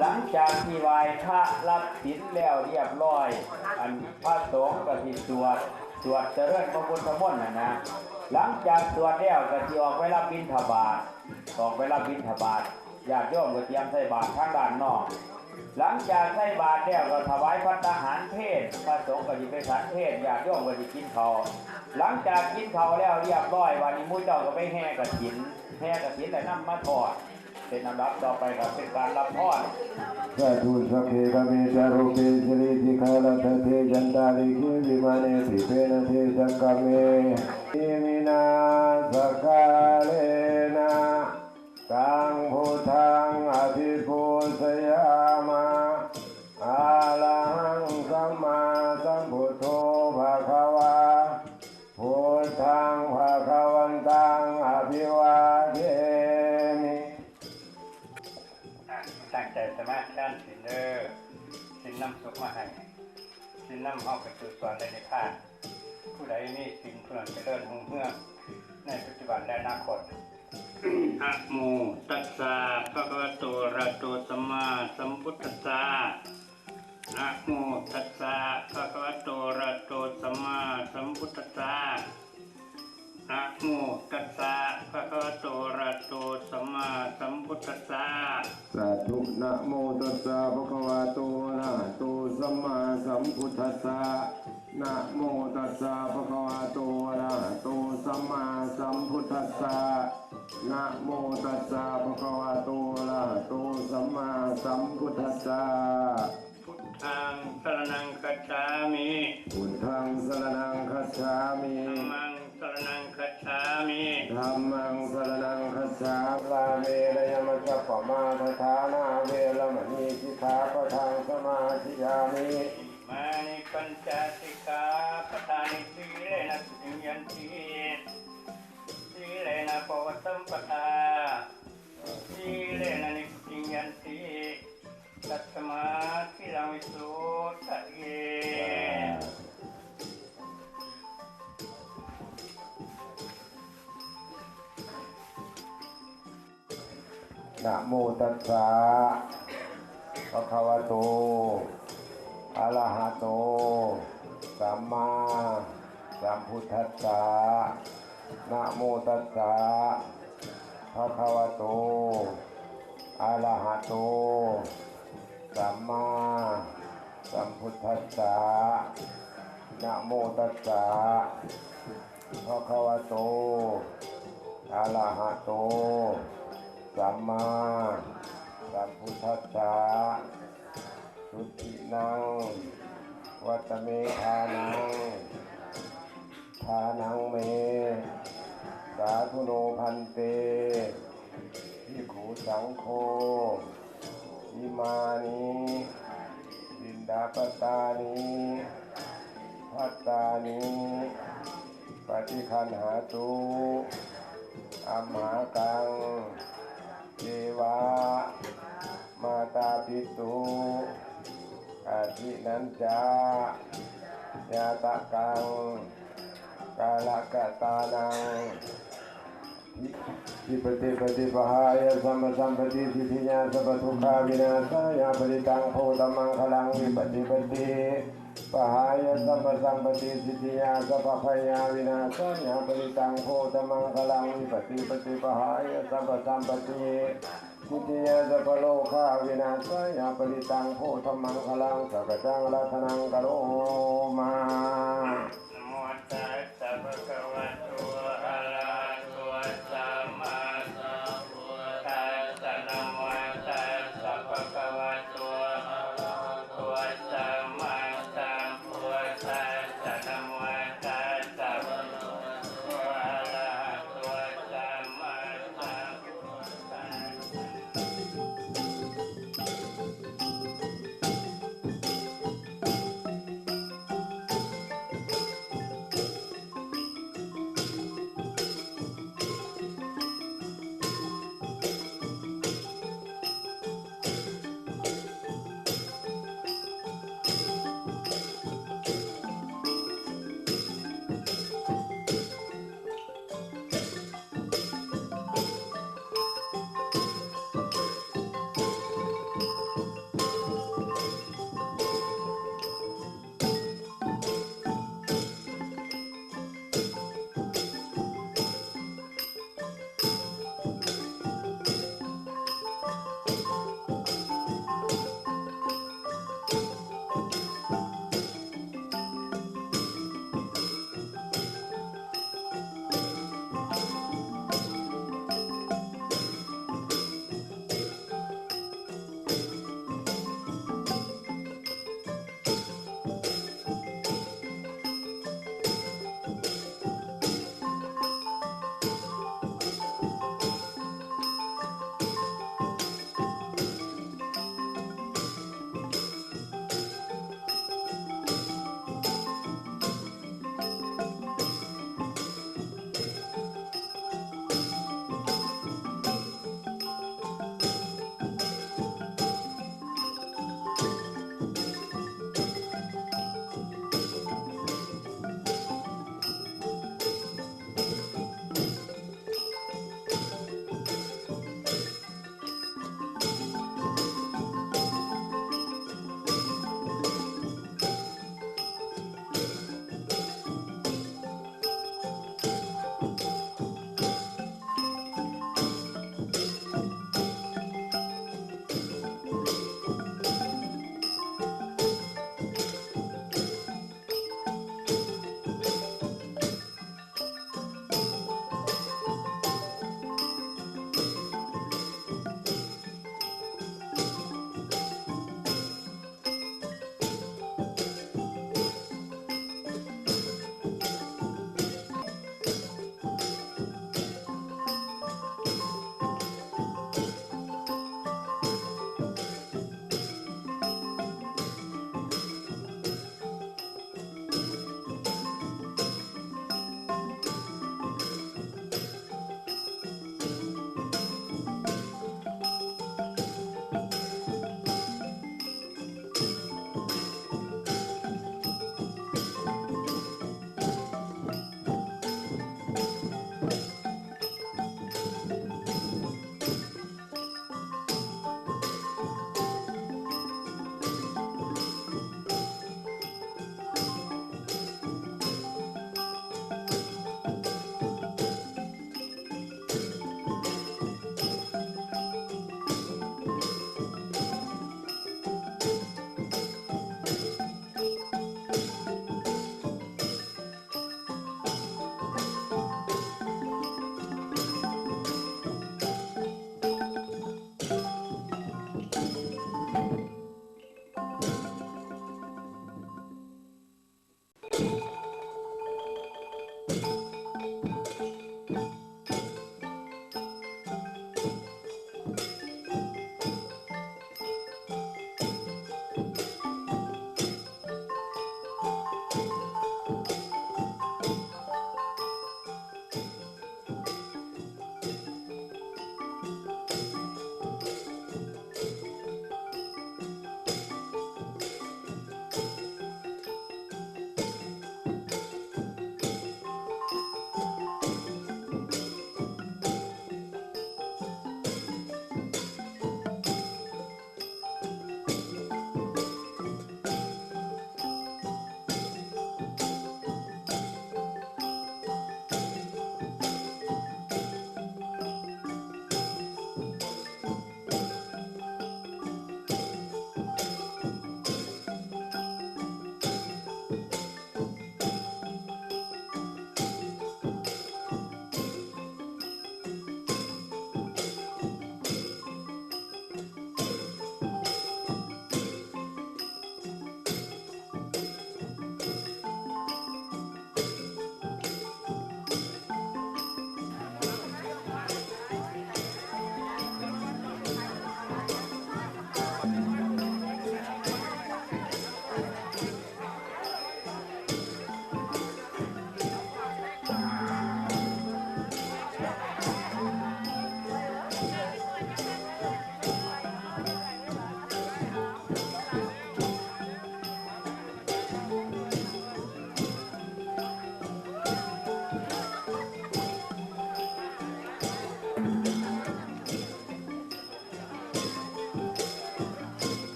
ຫຼັງຈາກທີ່ໄຫວ້ພະຮັບສິນແລ້ວຮຽບຮ້ອຍ ອັນພະສົງກໍຊິສວດ ສວດຈະເລີນພະພຸດທະມົນຫັ້ນນະ. ຫຼັງຈາກສວດແລ້ວກໍຊິອອກໄປຮັບບິນທະບາດ ອອກໄປຮັບບິນທະບາດ ຍາດໂຍມກໍຕຽມໃສ່ບາດທາງດ້ານນອກ. ຫຼັງຈາກໃສ່ບາດແລ້ວກໍຖວາຍພັດຕາຫານເພນ ພະສົງກໍຊິໄປສັນເພນ ຍາດໂຍມກໍຊິກິນເຂົ້າ. ຫຼັງຈາກກິນເຂົ້າແລ້ວຮຽບຮ້ອຍ ບາດນີ້ໝູ່ເຈົ້າກໍໄປແຫ່ກະຖິນ ແຫ່ກະຖິນແລ້ວນຳມາທອດ. ເປັນລຳດັບຕໍ່ໄປກໍເປັນການຮັບພອນ. ສາທຸ ສັກເຂ ກາເມ ຈາຣູປະເພ ສິລິ ສິກຂາ ລັດຖະເທ ຈັນຕາລິເຂ ວິມາເນ ດີເປນະ ເທສະກາເມ ອິມິນາ ສັກກາເລນະ ຕັງ ພຸດທັງ ອະພິປູຊະຍາມະ ອະລະຫັງ ສຳມາສຳພຸດໂທ ພະຄະວາ ພຸດທັງ ພະຄະວັນຕັງ ອະພິວາເທມິ. ຕັ້ງໃຈສະມາທານສິນເດີ ສິນນຳສຸກມາໃຫ້ ສິນນຳເຮົາໄປສູ່ສະຫວັນ ແລະ ນິບພານ. ຜູ້ໃດມີສິນ ຜູ້ນັ້ນຈະເລີນຮຸ່ງເຮືອງ ໃນປັດຈຸບັນ ແລະ ອະນາຄົດ. ນະໂມຕັດສະ ພະຄະວະໂຕ ອະລະຫະໂຕ ສຳມາສຳພຸດທັດສະ. ນະໂມຕັດສະ ພະຄະວະໂຕ ອະລະຫະໂຕ ສຳມາສຳພຸດທັດສະ. ນະໂມຕັດສະ ພະຄະວະໂຕ ອະລະຫະໂຕ ສຳມາສຳພຸດທັດສະ. ສາທຸ ນະໂມຕັດສະ ພະຄະວະໂຕ ອະລະຫະໂຕ ສຳມາສຳພຸດທັດສະ. ນະໂມຕັດສະ ພະຄະວະໂຕ ອະລະຫະໂຕ ສຳມາສຳພຸດທັດສະ. ນະໂມຕັດສະ ພະຄະວະໂຕ ອະລະຫະໂຕ ສຳມາສຳພຸດທັດສະ. ພຸດທັງສະລະນັງຄັດສາມິ ພຸດທັງສະລະນັງຄັດສາມິ ທຳມັງສະລະນັງຄັດສາມິ ທຳມັງສະລະນັງຄັດສາມິ ລາເມນະຍາມະ ສັບປະມາທະຖານາ ເວລະມະນີ ສິກຂາປະທັງ ສະມາທິຍາມິ. ມານິ ປັນຈະ ສິກຂາປະທານິ ສີເລນະ ນິບພິງຍັນຕິ ສີເລນະ ປະວັດສຳປະທາ ສີເລນະ ນິບພິງຍັນຕິ ຕັດສະມາ ສີລັງ ວິສຸດທະເຍ. ນະໂມຕັດສະ ພະຄະວະໂຕ ອະລະຫະໂຕ ສຳມາສຳພຸດທັດສະ. ນະໂມຕັດສະ ພະຄະວະໂຕ ອະລະຫະໂຕ ສຳມາສຳພຸດທັດສະ. ນະໂມຕັດສະ ພະຄະວະໂຕ ອະລະຫະໂຕ ສຳມາສຳພຸດທັດສະ. ສຸທິນັງ ວັດຕະເມ ທານັງ ທານັງເມ ສາທຸໂນ ພັນເຕ ພິກຂຸ ສັງໂຄ ອິມານິ ບິນດາປະຕານິ ພັດຕານິ ປະຕິຄັນຫາຕຸ ອັມມະຫາກັງ ເດວາ ມາຕາປິຕຸ ອະທິນັນຈາ ຍາຕະກັງ ກາລະກະຕານັງ ວິປະຕິປະຕິປະຫາຍະ ສຳປະສຳປະຕິ ສິດທິຍາ ສັບປະທຸກຂາ ວິນາສາຍະ ປະລິຕັງ ໂພທະມັງຄະລັງ ວິປະຕິປະຕິ ປະຫາຍະ ສັບປະສຳປະຕິ ສິດທິຍາ ສັບພະໄພຍາ ວິນາສາຍະ ປະລິຕັງ ໂພທະມັງຄະລັງ ວິປະຕິປະຕິປະຫາຍະ ສັບປະສຳປະຕິ ສິດທິຍາ ສັບພະໂລຄາ ວິນາສາຍະ ປະລິຕັງ ໂພທະມັງຄະລັງ ສັກກະຈັງ ອາຣາທະນັງ ກະໂຣມາ. ນະໂມຕັດສະ ພະຄະວະໂຕ ອະລະຫະໂຕ ສຳມາສຳ ພຸດທັດສະ ນະໂມຕັດສະ ພະຄະວະໂຕ ອະລະຫະໂຕ ສຳມາສຳພຸດທັດສະ ນະໂມຕັດສະ ພະຄະວະໂຕ ອະລະຫະໂຕ ສຳມາສຳພຸດທັດສະ.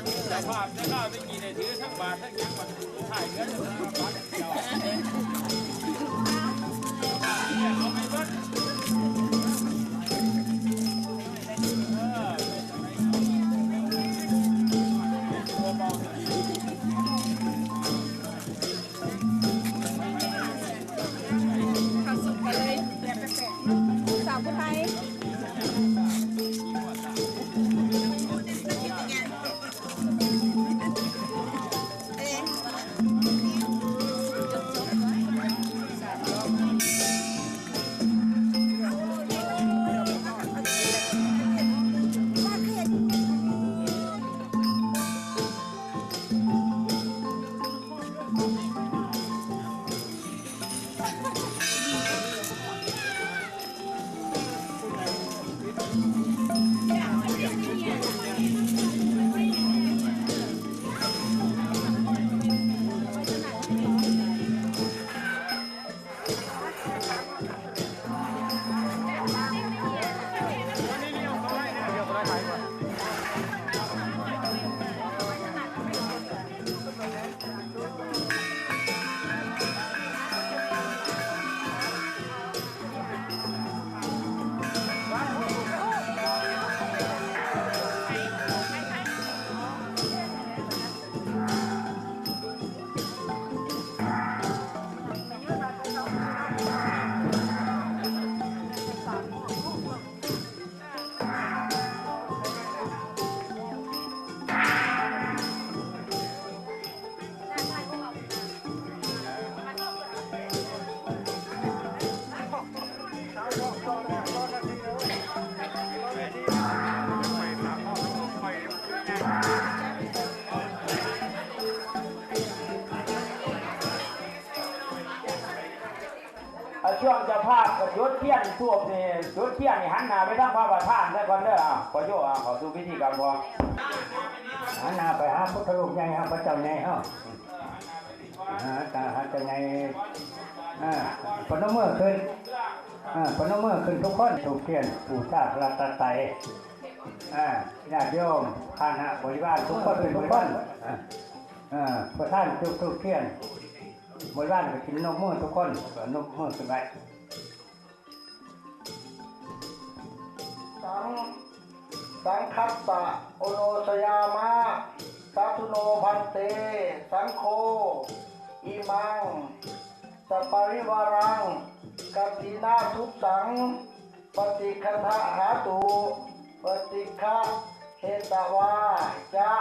ເຈົ້າພາບເຈົ້າລາວແຕ່ກີ້ໄດ້ຖືທັງບາດທັງຫຍັງ ບັດທ້າຍເດືອນເຈົ້າມາບາດດຽວ ເອົາໄປເບິດ ເອີ ເປັນຈັ່ງໃດ ເອົາເອົາ ເອົາ ເອົາ ເຂົ້າສຸກໄປເລີຍ ສາວຜູ້ໄທ ເອີ. ອ່າ ຊ່ວງເຈົ້າພາບກໍຈຸດທຽນທູບນີ້ ຈຸດທຽນນີ້ຫັນໜ້າໄປທາງພະປະທານຊະກ່ອນເດີ. ອ້າວ ພໍ່ໂຍ ອ້າວ ເຂົ້າສູ່ພິທີກຳ ພໍ່ ຫັນໜ້າໄປຫາພຸດທະຮູບໃຫຍ່ເຮົາ ພະເຈົ້າໃຫຍ່ເຮົາ ຫາ ຫາເຈົ້າໃຫຍ່ ອ່າ ປະນົມມືຂຶ້ນ ອ່າ ປະນົມມືຂຶ້ນທຸກຄົນ ທູບທຽນບູຊາພະລັດຕະໄຕ ອ່າ ຍາດໂຍມ ຄະນະບໍລິວານທຸກຄົນ ທຸກຄົນ ອ່າ ປະທານຈຸດທູບທຽນ ບໍລິວານກໍຂຶ້ນນົບມືທຸກຄົນ ກໍນົບມືຂຶ້ນໄວ້. ສັງ ສັງຄັດສະ ໂອໂນຊະຍາມະ ສາທຸໂນພັນເຕ ສັງໂຄ ອິມັງ ສະປະລິວາລັງ ກັດຖິນະທຸດສັງ ປະຕິຄັນທະຫາຕຸ ປະຕິຄະເຫຕະວາຈະ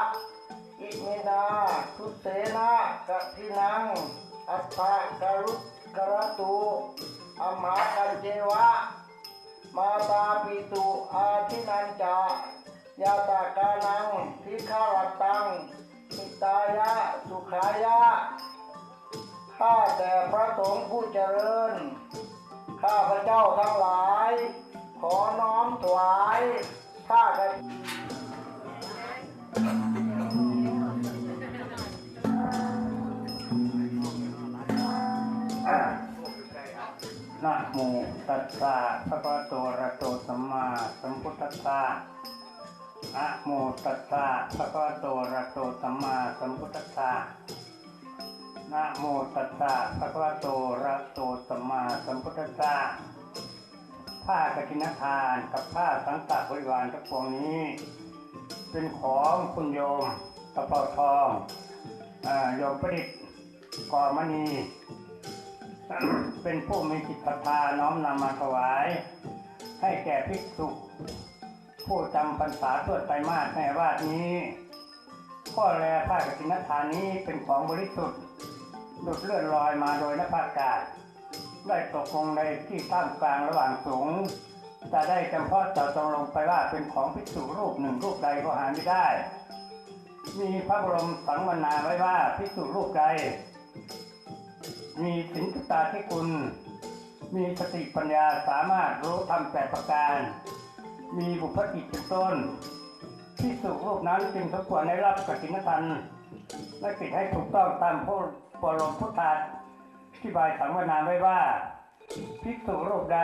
ອິເມນາ ທຸດເສນະ ກັດຖິນັງ ອັດຖະກະລຸດກະລະຕຸ ອັມຫາກັນເຈວະ ມາຕາປິຕຸ ອາທິນັນຈະ ຍາຕະການັງ ທິຄະລັດຕັງ ຫິຕາຍະ ສຸຂາຍະ ຂ້າແຕ່ພະສົງຜູ້ຈະເລີນ ຂ້າພະເຈົ້າທັງຫຼາຍ ຂໍນ້ອມຖວາຍ ຜ້າກະ ນະໂມຕັດສະ ພະຄະວະໂຕ ອະລະຫະໂຕ ສຳມາສຳພຸດທັດສະ. ນະໂມຕັດສະ ພະຄະວະໂຕ ອະລະຫະໂຕ ສຳມາສຳພຸດທັດສະ. ນະໂມຕັດສະ ພະຄະວະໂຕ ອະລະຫະໂຕ ສຳມາສຳພຸດທັດສະ. ຜ້າກະຖິນທານກັບຜ້າສັງຄະບໍລິວານທັງປວງນີ້ ເປັນຂອງຄຸນໂຍມຕະເປົາທອງ ເອີ ໂຍມປະດິດ ກໍມະນີ ເປັນຜູ້ມີຈິດສັດທານ້ອມນຳມາຖວາຍໃຫ້ແກ່ພິກສຸ ຜູ້ຈຳພັນສາທົ່ວໄຕມາດໃນອາວາດນີ້. ກໍແລ ຜ້າກະຖິນທານນີ້ເປັນຂອງບໍລິສຸດ ຫຼຸດເລື່ອນລອຍມາໂດຍນະພາການ ໄດ້ຕົກລົງໃນທີ່ທ່າມກາງລະຫວ່າງສົງ ຈະໄດ້ຈຳເພາະເຈາະຈົງລົງໄປວ່າເປັນຂອງພິກສຸຮູບໜຶ່ງຮູບໃດກໍຫາໄມ່ໄດ້. ມີພະບໍລົມສັງວະນາໄວ້ວ່າ ພິກສຸຮູບໃດ ມີສິນສຸດຕາທິຄຸນ ມີສະຕິປັນຍາສາມາດຮູ້ທຳແປດປະການ ມີບຸບພະຈິດເປັນຕົ້ນ ພິກສຸຮູບນັ້ນຈຶ່ງສົມຄວນໄດ້ຮັບກະຖິນທານ ແລະ ປິດໃຫ້ຖືກຕ້ອງຕາມພະບໍລົມພຸດທາທິບາຍສັງວະນາໄວ້ວ່າ ພິກສຸຮູບໃດ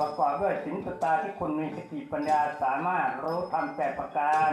ປະກອບດ້ວຍສິນສຸດຕາທິຄຸນ ມີສະຕິປັນຍາສາມາດຮູ້ທຳແປດປະການ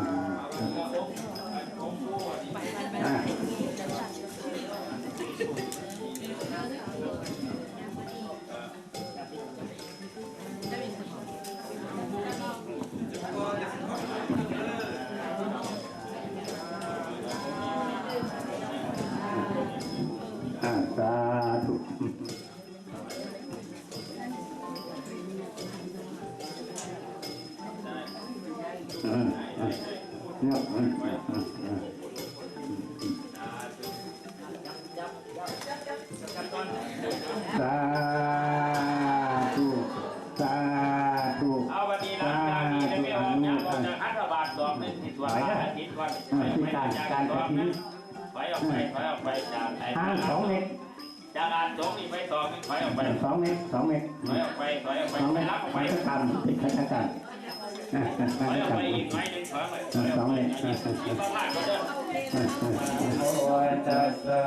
ອ່າ ອ່າ ສາທຸ. ສາທຸ ສາທຸ ເອົາ ບັດນີ້ຫຼັງຈາກນີ້ແລ້ວ ອະນຸໂມທະນາ ອອກຈາກຮັດຖະບານດອກໜຶ່ງ ທີ່ສວດພະກະຖິນກ່ອນ ອ່າ ໄປ ໄປ ການ ການກະຖິນ ຖອຍອອກໄປ ຖອຍອອກໄປຈາກໄອ້ ຫ່າງສອງເມັດ ຈາກອາດສົງນີ້ໄປສອງ ຖອຍອອກໄປ ສອງເມັດ ສອງເມັດ ຖອຍອອກໄປ ຖອຍອອກໄປ ສອງເມັດ ຖອຍຫຼັງອອກໄປ ໄປທາງການ ໄປທາງການ ອ່າ ໄປທາງການ ຖອຍອອກໄປອີກໜ້ອຍໜຶ່ງ ຖອຍອອກໄປ ອ່າ ສອງເມັດ ພາດເດີ ນະໂມຕັດສະ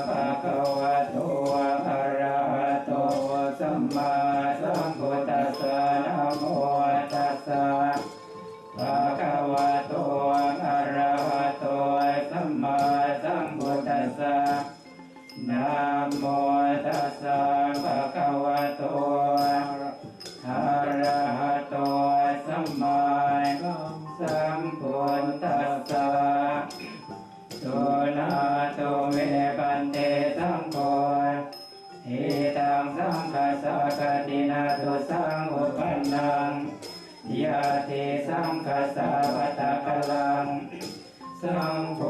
ພະຄະວະໂຕ ອະລະຫະໂຕ ສຳມາສຳພຸດທັດສະ ນະໂມຕັດສະ ພະຄະວະໂຕ ອະລະຫະໂຕ ສຳມາສຳພຸດທັດສະ ນະໂມຕັດສະ ພະຄະວະໂຕ ອະລະຫະໂຕ ສຳມາສຳພຸດທັດສະ ສຸນາຕຸເມ ພັນເຕ ສັງໂຄ ອິຕັງ ສັງຄັດສາ ຄະຕິນາທຸດສາງ ອຸປັນນັງ ຍາຕິ ສັງຄັດສາ ວັດຕະກະລັງ ສັງໂຄ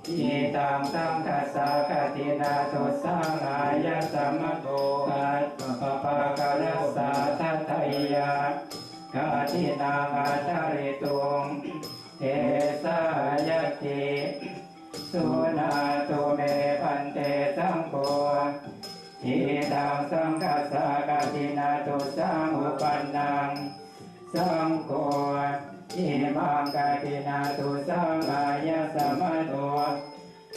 ອິຕັງ ສັງຄັດສາ ຄະຕິນາທຸດສາງ ອາຍະສະມະໂຕ ປັບປະປາກະຣັດສາ ທັດຖະຍາ ຄະຕິນັງ ອາທາລິຕຸງ ເອສາຍະຕິ ສຸນາຕຸເມ ພັນເຕ ສັງໂຄ ອິຕັງ ສັງຄັດສາ ຄະຕິນາທຸດສາງ ອຸປັນນັງ ສັງໂຄ ອິມັງ ຄະຕິນາທຸດສາງ ອາຍະສະມະໂຕ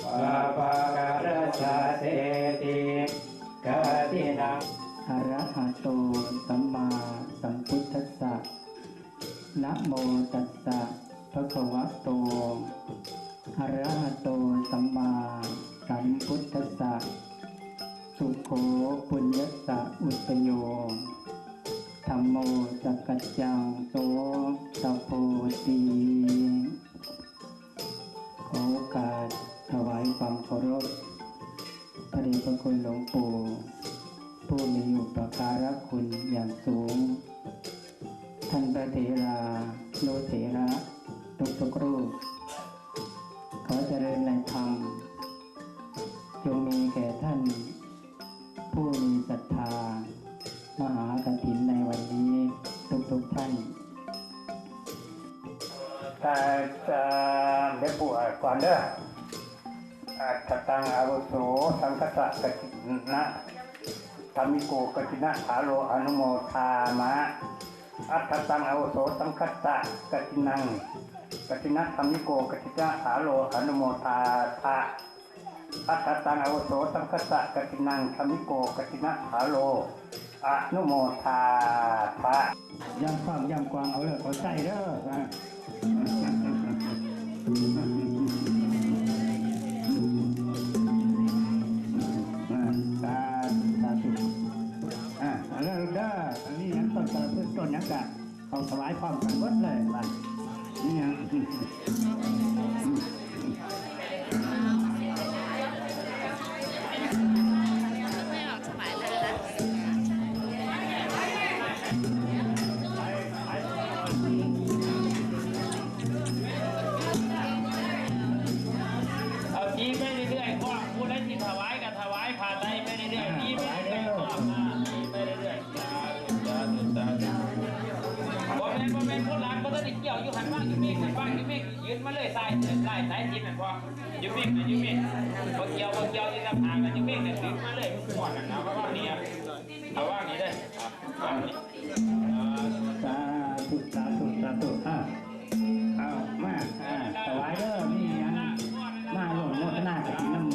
ປັບປະກະຣັດສາ ເສຕິ ຄະຕິນັງ ອະລະຫະໂຕ ສຳມາສຳພຸດທັດສະ ນະໂມຕັດສະ ພະຄະວະໂຕ ອະລະຫະໂຕ ສຳມາສຳພຸດທັດສະ ສຸໂຂ ປຸນຍັດສະ ອຸດຕະໂຍ ທຳໂມ ສັກກັດຈັງ ໂສ ຕະໂພຕິ. ຂໍໂອກາດຖວາຍຄວາມເຄົາລົບ ພະເດດພະຄຸນຫຼວງປູ່ ຜູ້ມີອຸປະກາລະຄຸນຢ່າງສູງ, ທ່ານພະເຖລານຸເຖລະທຸກໆຮູບ, ຂໍຈະເລີນໃນທຳ ຈົ່ງມີແກ່ທ່ານ ຜູ້ມີສັດທາມະຫາກະຖິນໃນວັນນີ້ທຸກໆທ່ານ. ຕາ ຕາ ດຽວຜູ້ອ່ານກ່ອນເດີ. ອັດຖະຕັງ ອາວຸໂສ ສັງຄັດສະ ກະຖິນະ ທຳມິໂກ ກະຖິນະ ສາໂລ ອະນຸໂມທາມະ. ອັດຖະຕັງອາວຸໂສສັງຄັດສະ ກະຖິນັງ ກະຖິນະທຳມິໂກ ກະຖິນະສາໂລ ອະນຸໂມທາທະ. ອັດຖະຕັງອາວຸໂສສັງຄັດສະ ກະຖິນັງທຳມິໂກ ກະຖິນະສາໂລ ອະນຸໂມທາທະ. ຢ້ຳຄວາມຢ້ຳຄວາມ ເອົາເລີກເອົາໄຊເດີ. ສາທຸ ສາທຸ. ອ່າ ເອົາເລີກເດີ. ອັນນີ້ຫຍັງ ຕົ້ນກະລະພຶກ ຕົ້ນຫຍັງກະ ເຂົ້າຖວາຍພ້ອມກັນເບິດເລີຍບາດນີ້. ເອົາຕີໄປເລື້ອຍໆ ຂອງຜູ້ໃດຊິຖວາຍກະຖວາຍ ພາໄລ່ໄປເລື້ອຍໆ ຕີໄປເລື້ອຍໆ ຂອງ ອ່າ ຕີໄປເລື້ອຍໆ. ສາທຸ ສາທຸ ສາທຸ. ບໍ່ແມ່ນ ບໍ່ແມ່ນ ຄົນລາວບໍ່ທັນໄດ້ກ່ຽວຢູ່ຫັ້ນ ວາງຢູ່ເມກນັ້ນ ວາງຢູ່ເມກ ຢືນມາເລີຍ ສາຍ ສາຍ ສາຍສິນນັ້ນ ພໍຢູ່ເມກນະ ຢູ່ເມກ ບໍ່ກ່ຽວ ບໍ່ກ່ຽວ ຢູ່ກັບຫາງນະ ຢູ່ເມກນະ ດຶງມາເລີຍ ມ່ວນນັ້ນນະ ມາວາງນີ້ ເອົາວາງນີ້ເດີ ວາງນີ້. ສາທຸ ສາທຸ ສາທຸ. ເອົາ ເອົາ ມາ ອ່າ ຖວາຍເດີ ມີຫຍັງມາຮ່ວມໂມທະນາກະຖິນນຳ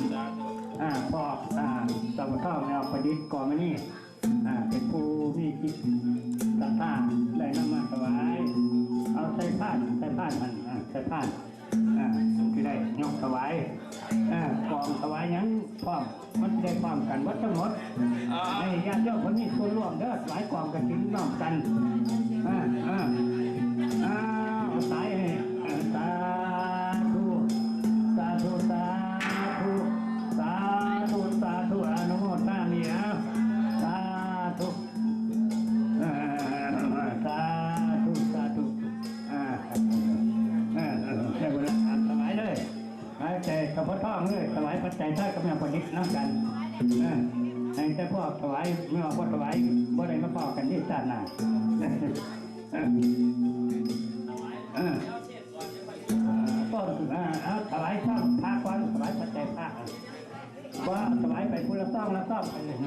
ອ່າ ພໍ່ ອ່າ ສວທ ແມ່ອອກປະດິດ ກໍມານີ້ ອ່າ ເປັນຜູ້ມີຈິດສັດທາ ໄດ້ນຳມາຖວາຍ ເອົາໃສ່ພານ ໃສ່ພານຫັ້ນ ອ່າ ໃສ່ພານ ອ່າ ຊິໄດ້ຍົກຖວາຍ ອ່າ ກອງຖວາຍຫຍັງພ້ອມ ມັນຊິໄດ້ພ້ອມກັນເບິດທັງໝົດ ອ່າ ໃຫ້ຍາດໂຍມເພິ່ນມີສ່ວນຮ່ວມເດີ ຖວາຍກອງກະຖິນພ້ອມກັນ ອ່າ ອ່າ ອ້າວ ສາຍ ເອີ ສາທຸ ສາທຸ ສາທຸ ສາທຸ ສາທຸ ອະນຸໂມທາມິ ສາທຸ ສາທຸ ສາທຸ ອ່າ ເອີ ເອີ ໃຫ້ບຸນ ຖວາຍເລີຍ ໃຫ້ແຕ່ສະເພາະທ້ອງເລີຍ ຖວາຍປັດໄຈທານກັບແມ່ອອກປະດິດນຳກັນ ເອີ ໃຫ້ແຕ່ພວກຖວາຍ ແມ່ອອກບໍ່ຖວາຍ ບໍ່ໄດ້ມາພໍ້ກັນເດ້ຊາດໜ້າ ເອີ ເອີ ເອີ ຕ້ອນ ອ່າ ເອົາຖວາຍຊອງພະກ່ອນ ຖວາຍປັດໄຈພະ ວ່າຖວາຍໄປຜູ້ລະຊອງລະຊອງໄປເລີຍ.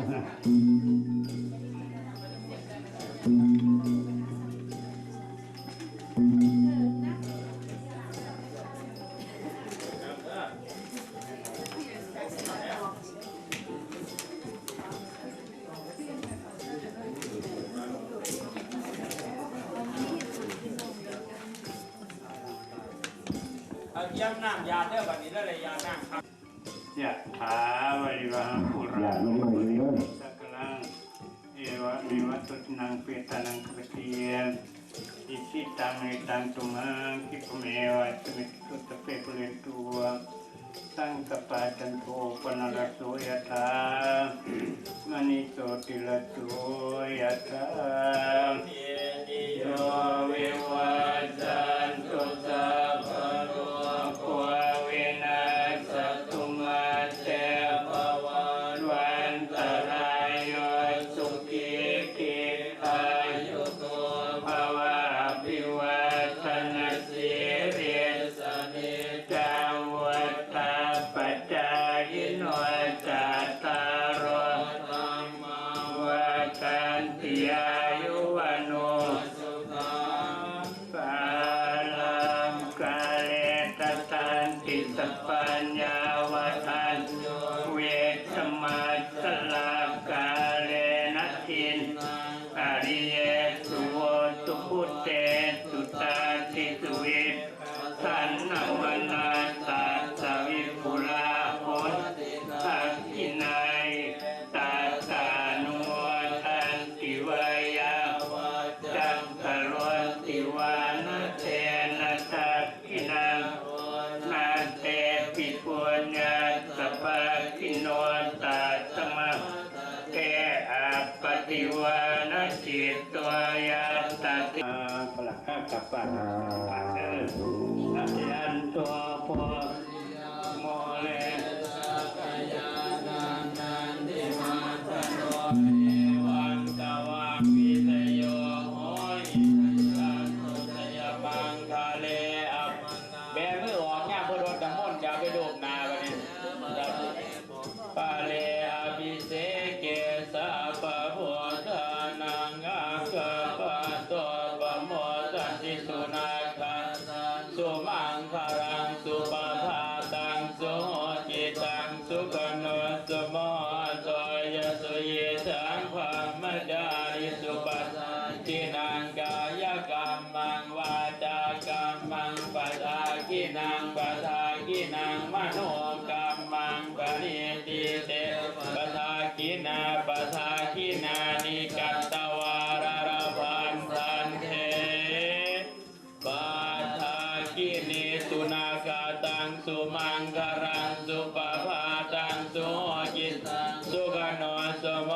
ເອົາຕຽມນ້ຳຢາດເດີ ບັດນີ້ເດີ ຢາດນ້ຳ ຍະຖາ ວາລິວະຫາ ປູຣາ ຢາດລົງໄປເລີຍເດີ ສັກກະລັງ ເອວະເມວະ ຕັດຖະນັງ ເປຕານັງ ຂ້າພະເຈົ້າ ອິຊິຕັງ ເມຕັງ ຕຸມຫັງ ຄິປະເມວະ ສະມິດທຸ ສັບເພ ປູເຣນຕຸ ສັງກະປາ ຈັນໂທ ປະນະລະໂສ ຍະຖາ ມະນີ ໂຊຕິລະໂສ ຍະຖາ ໂຍ ວິວັດສັນຕຸ ສັບພະໂລໂກ ວິນັດສະຕຸ ມາເຕ ພະວັດວັນຕະລາໂຍ ສຸຂີ ດີຄາຍຸໂກ ພະວະ ອະພິວາທະນະສີລິສ ສະນິດຈັງ ວຸດທາປະຈາຍິໂນ ຈັດຕາໂລ ທຳມາ ວັດທັນຕິ ອາຍຸ ວັນໂນ ສຸຂັງ ພະລັງ ກາເລ ຕະທັນຕິ ສະປັນຍາ ວະທັນໂຍ ວິສະມັດສະລາ ກາເລນະ ທິນນັງ ອະລິເຍ ສຸໂຫຕຸ ບຸດເຕ ສຸ ຕາທິ ສຸວິ ສັນນະ ມະນາ ຕັດສະ ວິປຸລາ ໂຫຕິ ທັກຂິນາ ຕັດສານຸໂມທັນຕິ ວາຍາມະ ຈັງ ກະໂຣຕິ ວານະ ເຕນະ ທັກຂິນາ ໂອນະ ເຕປິ ປຸນຍັດສະ ພາກິໂນ ຕັດສະມາ ເຕ ອາປະຕິວານະ ຈິດໂຕ ຍັດຕະຕິ ອ່າ ພະລັງ ກະປະ ສາທຸ ສາທຸ ສາທຸ ສາທຸ ສາທຸ ໂມເລ ສະກະຍານັນ ນັນທິມາທະໂນ ເອວັງ ຕະວັງ ວິທະໂຍ ໂຫ ຫິ ຈະຍັນຕຸ ຈະຍະມັງຄະເລ ອະມະ ແບມືອອກ ຍາມເພິ່ນລົດນ້ຳມົນ ຢ່າໄປລູບໜ້າບັດນີ້ ສາທຸ ປະເລ ອະພິເສເກ ສະບະບຸດທານັງ ອາກາປະໂຕ ສຸມັງຄະລັງ ສຸປະພາຕັງ ສຸຫູຕິຕັງ ສຸຂະໂນ ສຸໂມໂທ ຍະສຸຍິດຖາ ບຣະມະຈາຣິສຸ ປະດາກິນັງ ກາຍະກຳມັງ ວາຈາກຳມັງ ປະດາກິນັງ ປະດາກິນັງ ມະໂນກຳມັງ ປະນິທິເຕ ປະດາກິນາ ປະດາກິນານິ ກະຕະວາ ລະລະພັນທັນເທ ປະດາກິນີ ສຸນາຄາຕັງ ສຸມັງຄະລັງ ສຸປະພາຕັງ ສຸຫູຕິຕັງ ສຸຂະໂນ ສຸໂມ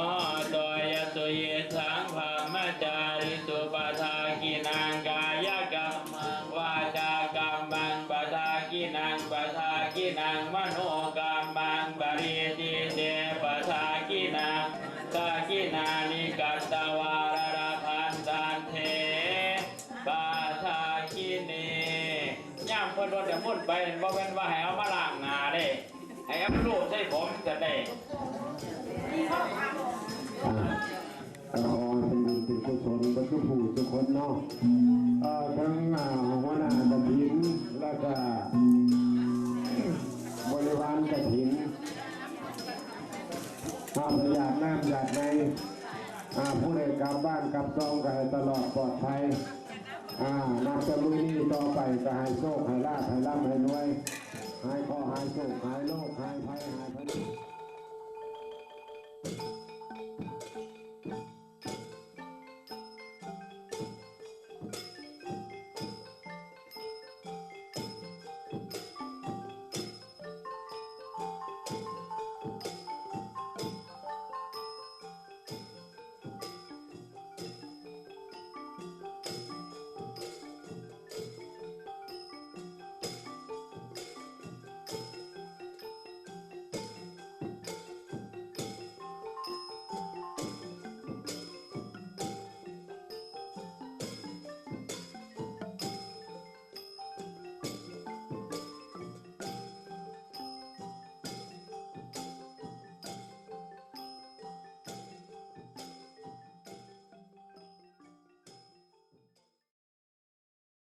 ໂທ ຍະສຸຍິດຖາ ບຣະມະຈາຣິສຸ ປະດາກິນັງ ກາຍະກຳມັງ ວາຈາກຳມັງ ປະດາກິນັງ ປະດາກິນັງ ມະໂນກຳມັງ ປະນິທິເຕ ປະດາກິນາ ປະດາກິນານິ ກະຕະວາ ລະລະພັນທັນເທ ປະດາກິນີ ຍາມເພິ່ນລົດນ້ຳມົນໄປນັ້ນ ບໍ່ແມ່ນວ່າໃຫ້ເອົາມາລ້າງໜ້າເດ້ ໃຫ້ເອົາມາລູບໃສ່ຜົມຊັ້ນເດ້. ອ່າ ກໍຂໍໃຫ້ເປັນບຸນເປັນກຸສົນເບິດທຸກຜູ້ທຸກຄົນເນາະ ເອີ ທັງ ອ່າ ຫົວໜ້າກະຖິນ ແລ້ວກະບໍລິວານກະຖິນ ອ່າ ໃຜຢາກນ້ຳຢາກໃນ ອ່າ ຜູ້ໃດກັບບ້ານກັບຊ່ອງກໍໃຫ້ຕະຫຼອດປອດໄພ ອ່າ ນັບແຕ່ມື້ນີ້ຕໍ່ໄປກໍໃຫ້ໂຊກໃຫ້ລາບ ໃຫ້ລ່ຳໃຫ້ລວຍ ຫາຍເຄາະຫາຍໂສກຫາຍໂລກຫາຍໄພຫາຍພະຍາດ.